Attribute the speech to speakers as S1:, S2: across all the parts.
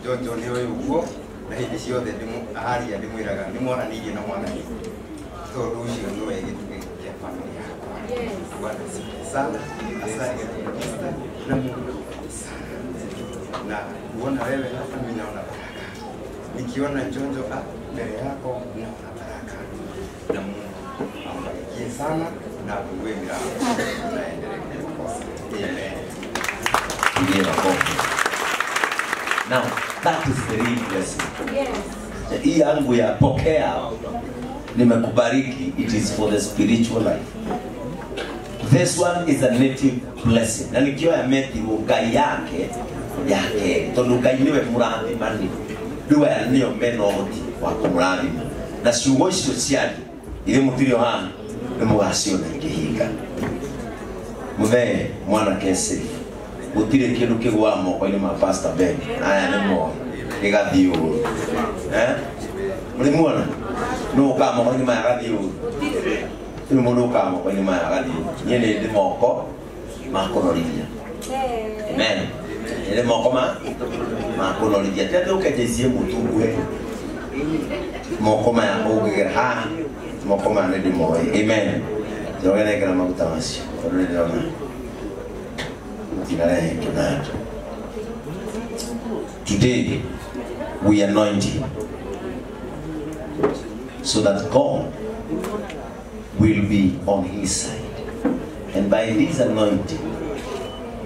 S1: Jojo nĩ oĩ ũguo na hĩndĩ ciothe aharia ndĩmwĩraga nĩ mwaranĩirie na mwathani tondũ ũcio nĩwe gĩtugĩ kĩa family yakwa. Bwana asifiwe sana, asante kabisa na Mungu sana. Na kuona wewe hapa mimi naona baraka, nikiona Jonjo mbele yako naona baraka, na Mungu ambarikie sana na afungue milango na endelee kukukosa. Amen.
S2: Pigie makofi. Now that is the real blessing.
S3: Yes.
S2: Hii yangu ya pokea nimekubariki, it is for the spiritual life. This one is a native blessing. Na nikiwa ya Matthew Ngai yake yake tondu Ngai niwe mũrathimani rĩu aya nĩo mena ũhoti wa kũmũrathima na ciugo icio ciario irĩ mũtirĩ haha nĩ mũgaciona ikĩhinga. Mũthee mwanake safe, gũtirĩ kĩndũ kĩgũaga moko-inĩ ma Pastor Ben, aya nĩ moĩ gĩgathiĩ ũru. Mũrĩ muona nũ ũkaga moko-inĩ maya agathiĩ ũru? Rĩu mũndũ ũkaga moko-inĩ maya agathiĩ ũru. Niĩ nĩ ndĩ moko ma kũnorithia. Amen. Nĩ moko ma kũnorithia. Ti atĩ ũke JCM ũtungue moko maya ũngĩgera haha, moko maya nĩ ndĩmoĩ. Amen. Njoroge nengera maguta macio tondũ nĩ ndĩrona mũtinarehe kĩnanda. Today we anoint him so that God will be on his side, and by this anointing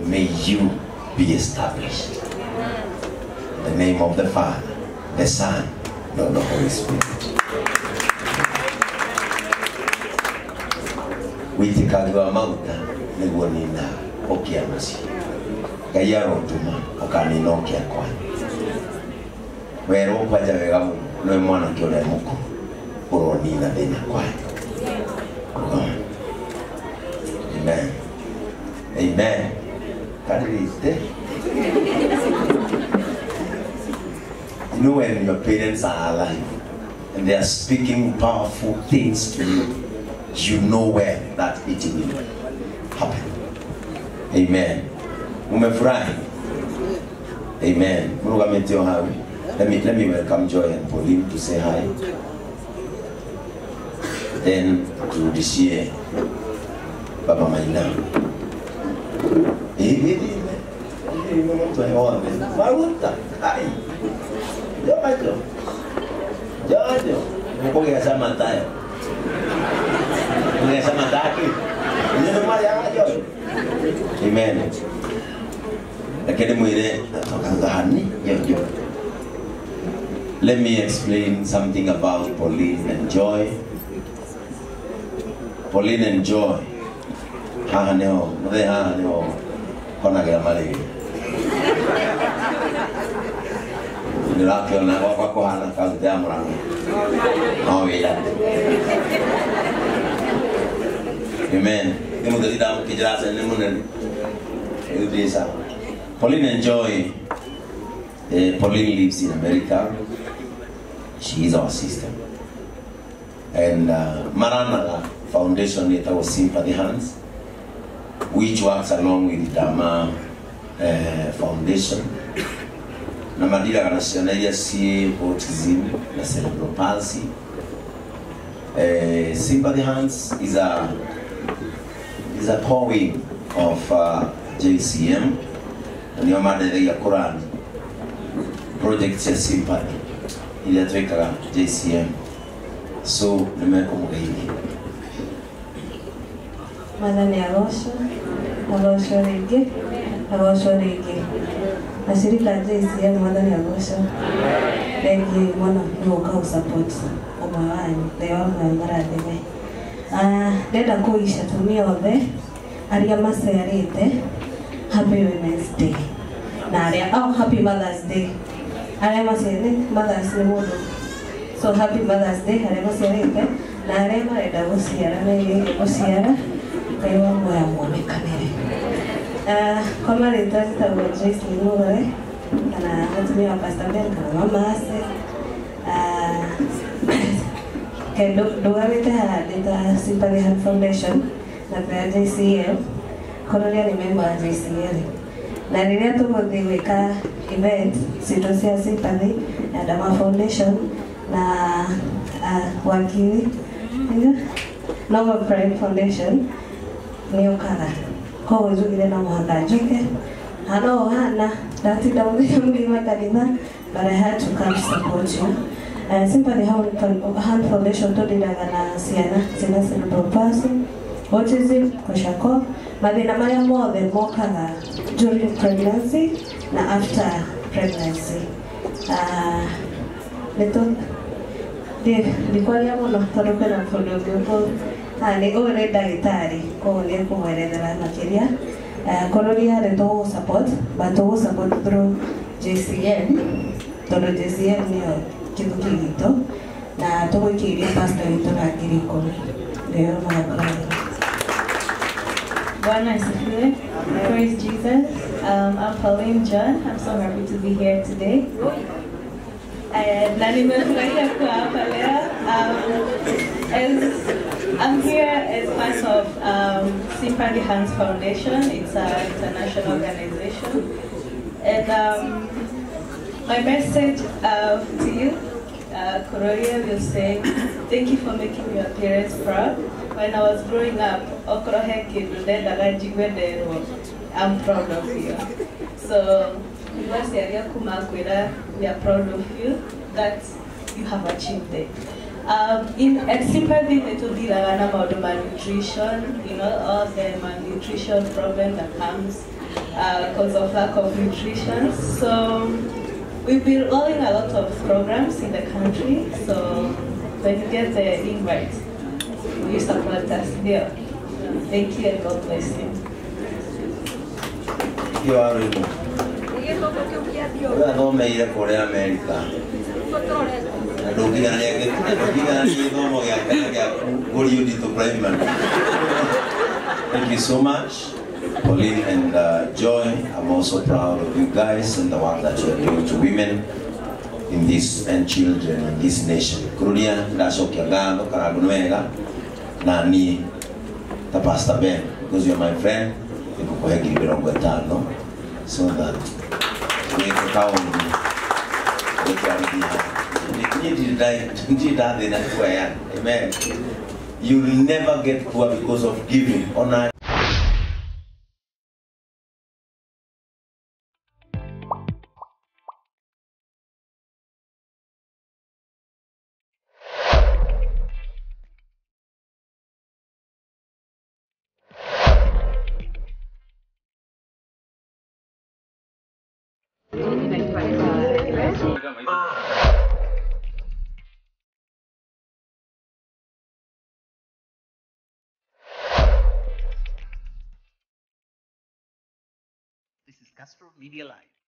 S2: may you be established. In the name of the Father, the Son, and of the Holy Spirit. Wĩitĩkangi wa maguta nĩguo nina ũkĩa macio. Ngai arotũma ũkanina ũkĩa kwanyu. Werwo kwanja wega mũno nĩwe mwanake ũrĩa mũkũrũ ũronina thĩna kwanyu. Amen. Amen. Kadirite. You know when your parents are alive and they are speaking powerful things to you, you know where that it will happen. Amen. Umefurahi? Amen. Let me welcome Joy and Pauline to say hi. Then turudishie Baba Maina. Maguta. Ai. Jojo. Jojo. Mukogea sama tayo. Mukogea sama taki. Ndio. Amen. Lakini mwire natoka Jojo. Let me explain something about Pauline and Joy. Pauline and Joy. Haha neo, muthe haha neo honagira malaria. Ndĩrakĩona gwakwa kũhana kaũntĩ ya Murang'a. No wĩra. Amen. Nĩ mũtheri ndamũkĩnjĩra atĩ nĩ mũnene. Rĩu ndĩ sawa. Pauline and Joy. Pauline lives in America. She is our sister. And Maranatha Foundation ĩtagwo Sympathy Hands, which works along with Dama Foundation. Na madira na ciana iria ciĩ autism na cerebral palsy. Sympathy Hands is a core wing of JCM, na nĩo mandeithagia kũrani project cia sympathy iria twĩkaga JCM. So nĩmekũmũgeithia.
S3: Mwathani agocwo, agocwo rĩngĩ, agocwo rĩngĩ. Ashirika a JCM, Mwathani agocwo. Thengiũ mũno nĩ gũka gũ-support ũmwe wanyu. Ngai wa muoyo mũrathime. Ndĩrenda kũica atumia othe arĩa maciarĩte Happy Women's Day na arĩa Happy Mother's Day. Arĩa maciarĩte Mothers nĩ mũndũ. So Happy Mother's Day arĩa maciarĩte na arĩa marenda gũciara merirĩirie gũciara, Ngai wa muoyo muonekanĩre. Kwa marĩtwa njĩtagwo Joyce Mũgore kana mũtumia wa Pastor Ben kana mama Ase. Ndũgamĩte haha ndĩ ta Sympathy Hand Foundation na ta JCM, kũrũria nĩ member wa JCM. Na rĩrĩa tũgũthiĩ gwĩka event citũ cia Sympathy na Dama Foundation na wakiri Nova Prime Foundation nĩ ũkaga. Koguo njugire no mũhaka njuke. Hano hana ndatinda mũthenya mũgima kanitha, but I had to come support you. Sympathy Hand Foundation tũndiraga na ciana ciĩna cerebral palsy, autism, kwashiorkor, mathĩna marĩa mothe mokaga during pregnancy na after pregnancy. Ndikwaria mũno tondũ kwĩna mũndũ ũngĩ nĩ ũyũ nĩ ndagĩtarĩ, koguo nĩ ekũmwerethera makĩria. Kũrũria nĩ tũgũ support, but tũgũ support through JCM, tondũ JCM nĩyo kĩthũki gitũ, na tũgũikĩirie pastor witũ na 10,000. Nĩyo mũhaka.
S4: Bwana asifiwe. Praise Jesus. I'm Pauline John. I'm so happy to be here today. Na nimefurahia kuwa hapa leo. As I'm here as part of Sympathy Hands Foundation. It's an international organization. And my message to you, Kuroria, will say, thank you for making your parents proud. When I was growing up, I'm proud of you. So, we are proud of you that you have achieved it. At Sympathy, we do deal about the malnutrition, you know, all the malnutrition problem that comes because of lack of nutrition. So we've been rolling a lot of programs in the country. So when you get the invite, you support us there. Thank you and God bless you.
S2: You are in. America. Thank you so much, Pauline and Joy. I'm also proud of you guys and the work that you are doing to women in this and children in this nation. Kurudia ndacokia ngatho karangu nĩ wega na niĩ ta Pastor Ben, because you are my friend, nĩngũkũhe 50,000 so that wĩke kaũndũ gũtwarithia. Amen. You will never get poor because of giving. Honor.
S5: This is Castro Media Live.